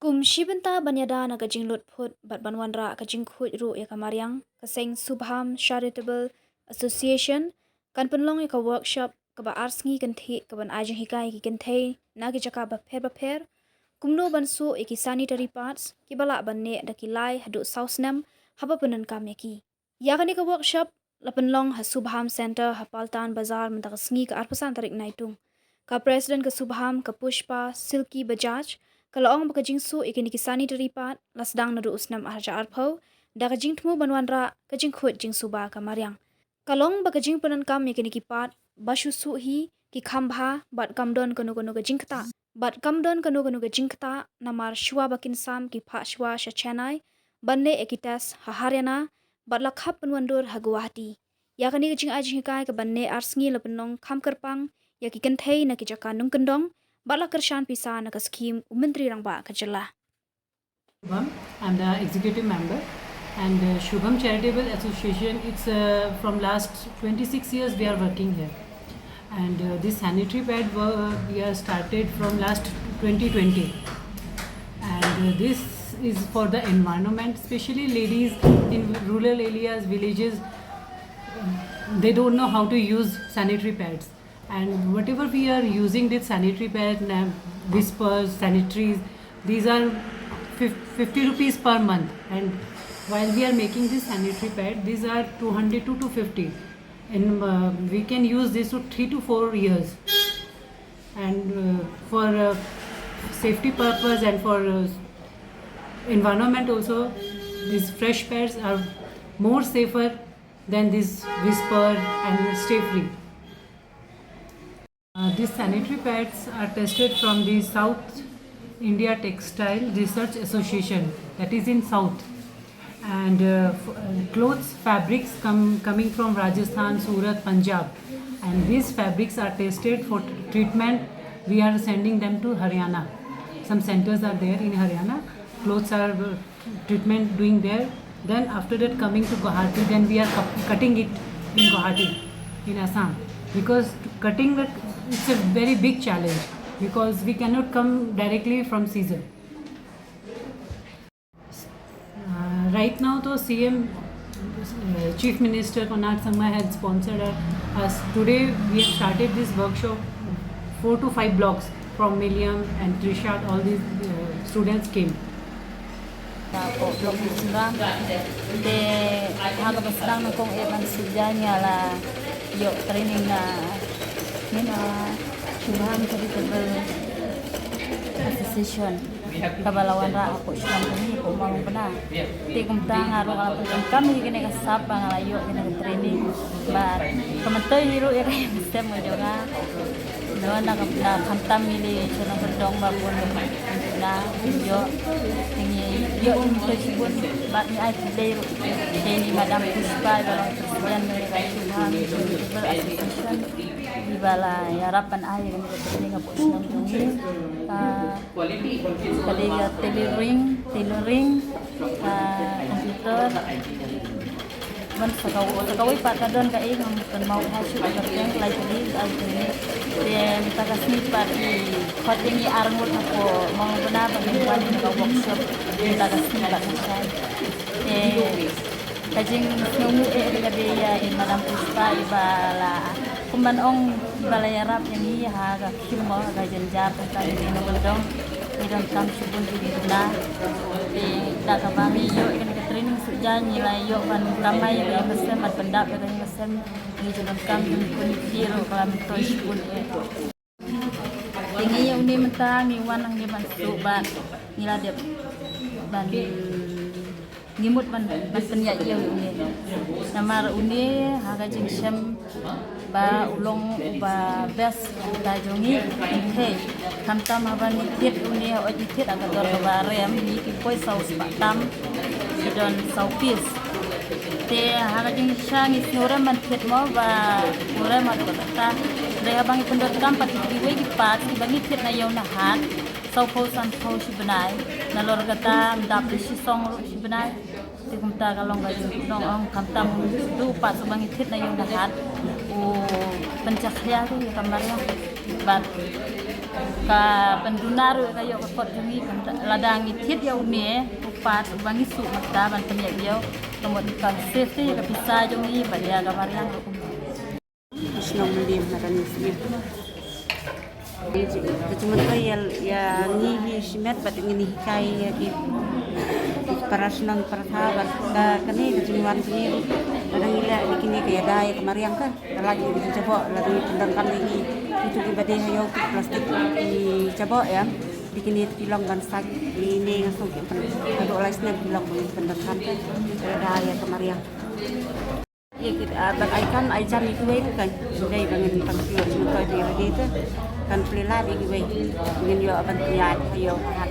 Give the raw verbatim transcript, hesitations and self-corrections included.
Kum shi bynta ban ïada na ka jinglut phut bad ban wanrah ka jingkhuid ruh ïa ka mariang, ka seng Subham Charitable Association kan pynlong ïa ka workshop kaba ar sngi kynthih kaban ai jinghikai ïa ki kynthei na ki jaka bapher bapher kumno ban suh ïa ki sanitary pads kiba lah ban neh da ki lai haduh saw snem haba pyndonkam ïa ki. Ïa kane ka workshop la pynlong ha Subham Center ha Paltan Bazar mynta ka sngi ka arphew san tarik Naitung. Ka President ka Subham ka Pushpa Silky Bajaj ka la ong ba ka jingsuh ïa kine ki sanitary pad la sdang naduh u snem arhajar arphew da ka jingthmu ban wanrah ka jingkhuid jingsuba ka mariang. Ka long ba ka jingpyndonkam ïa kine ki pad ba shu suh hi ki kham bha bad kam don kano kano ka jingktah. Bad kam don kano kano ka jingktah namar shuwa ba kin sam ki phah shuwa sha Chennai ban leh ïa ki test ha Haryana bad la khap pynwandur ha Guwahati. Ïa kane ka jingai jinghikai kaban neh ar sngi la pynlong kham kyrpang ïa ki kynthei na ki jaka nongkyndong bad la kyrshan pisa na ka skhim u Myntri Rangbah ka jylla. Shubham. I'm the executive member. And uh, Shubham Charitable Association, it's uh, from last twenty-six years we are working here. And uh, this sanitary pad work we are started from last twenty twenty. And uh, this is for the environment, especially ladies in rural areas, villages, um, they don't know how to use sanitary pads. And whatever we are using, this sanitary pad, na- whispers, sanitaries, these are fif- fifty rupees per month. And while we are making this sanitary pad, these are two hundred to two fifty. And uh, we can use this to three to four years. And uh, for uh, safety purpose and for uh, environment also, these fresh pads are more safer than this whisper and stay free. Uh, these sanitary pads are tested from the South India Textile Research Association, that is in South. And uh, f- uh, clothes fabrics come coming from Rajasthan, Surat, Punjab. And these fabrics are tested for t- treatment. We are sending them to Haryana. Some centers are there in Haryana. Clothes are uh, treatment doing there. Then after that coming to Guwahati, then we are cu- cutting it in Guwahati, in Assam. Because cutting the, it's a very big challenge because we cannot come directly from season. Uh, right now, though C M, uh, Chief Minister Conrad Sangma had sponsored us. Today, we have started this workshop, four to five blocks from Milliam and Trishat, all these uh, students came. Ko blok Sumram te ha kaba sdang na kong e ban suk ja nga la ïoh training na mina Shubham Charitable Association kaba la wanrah hapoh Shillong kane hapoh Mawlyngbna. Te kumta nga ruh nga la pyndonkam ïa kane ka sap ba nga la ïoh kane ka training ba ka myntoi hi ruh ïa ka ïing sem ka jong nga. Naba na ka na khamtam ngi leh sha nongkyndong ba bun na ïoh ngi ïoh ngi myntoi shibun bad ngi ai khublei ruh ïa i Madam Pushpa iba long president jong ka Shubham Charitable Association iba la ïarap ban ai ïa kane ka training hapoh Shillong jong ngi. Ka dei ka tailoring, tailoring, ka computer. Ban sa kawei, sa kawei pat ka don ka ei ngam kynmaw bha shuh ka pyrthei lai tylli ai tylli. Te mynta ka sngi pat i khot ïa ngi arngut hapoh Mawlyngbna ba ngin wan ïa ka workshop mynta ka sngi pat ka shai. Te ka jingsngewnguh eh ka dei ïa i Madam Pushpa iba la kum ban ong iba la ïarap ïa ngi ha ka khim mo ha ka jynjar kata ngi nongkyndong ngi donkam shibun ki duna. Te da kaba ngi ïoh ïa kane ka training suh ja ngi la ïoh ban kamai ïa ka ïing ka sem ban pyndap ïa ka ïing ka sem ngi ju donkam jingkun ïa ki ruh ka la myntoi shibun eh. Te ngi ïa une mynta ngi wan hangne ban suh bad ngi la dep ban ngi mut ban ban pynïaid ïa une. Namar une ha ka jingshem ba u long uba best da jong ngi. Hei, khamtam haba ngi thied une hooid ngi thied ha ka dor kaba rem ngi ki poi saw spah tam ki don saw piece. Te ha ka jingshisha ngi sngewrem ban thied mo ba sngewrem haduh katta. Hynrei haba ngi pyndonkam pat ïa kiwei ki parts kiba ngi thied na ïew na hat, sawphew sanphew shi bnai. Nalor kata ym dap da shi song ruh shi bnai. Te kumta ka long ka jingpynlong ong khamtam u pat shuh ba ngi thied na ïew na hat u pynjakhlia te ïa ka mariang bad Ka pynduna ruh ka ïoh ka kot jong ngi, lada ngi thied ïa une u part uba ngi suk mynta ban pynïaid ïa u, ka mut kan save te ïa ka pisa jong ngi bad ïa ka mariang ruh. Shnong Mylliem na kane snem. Ka jingmyntoi ïa, ïa ngi hi shimet bad ngin hikai ïa ki para shnong para thaw bad ka, kane ka jingwan kine ruh. Lada ngi leh ïa kine ka ïada ïa ka mariang ka, ka lait ïa ki jingjaboh, lada ngi pyndonkam ïa ki, kitu kiba dei ha ïew ki plastik ki jaboh ïa. Dei kine ki long ban sait, ine nga sngew ki pyn, haduh lai snem ki long ban pyndonkam ka ïada ïa ka mariang. Ïa ki, ah, ban ai kam ai jam ïa kiwei ruh kan. Dei ba ngin pang kiwei, ngin koy dei lagi te. Kan plie lad ïa kiwei. Ngin ïoh ban plie ha ïew ha hat.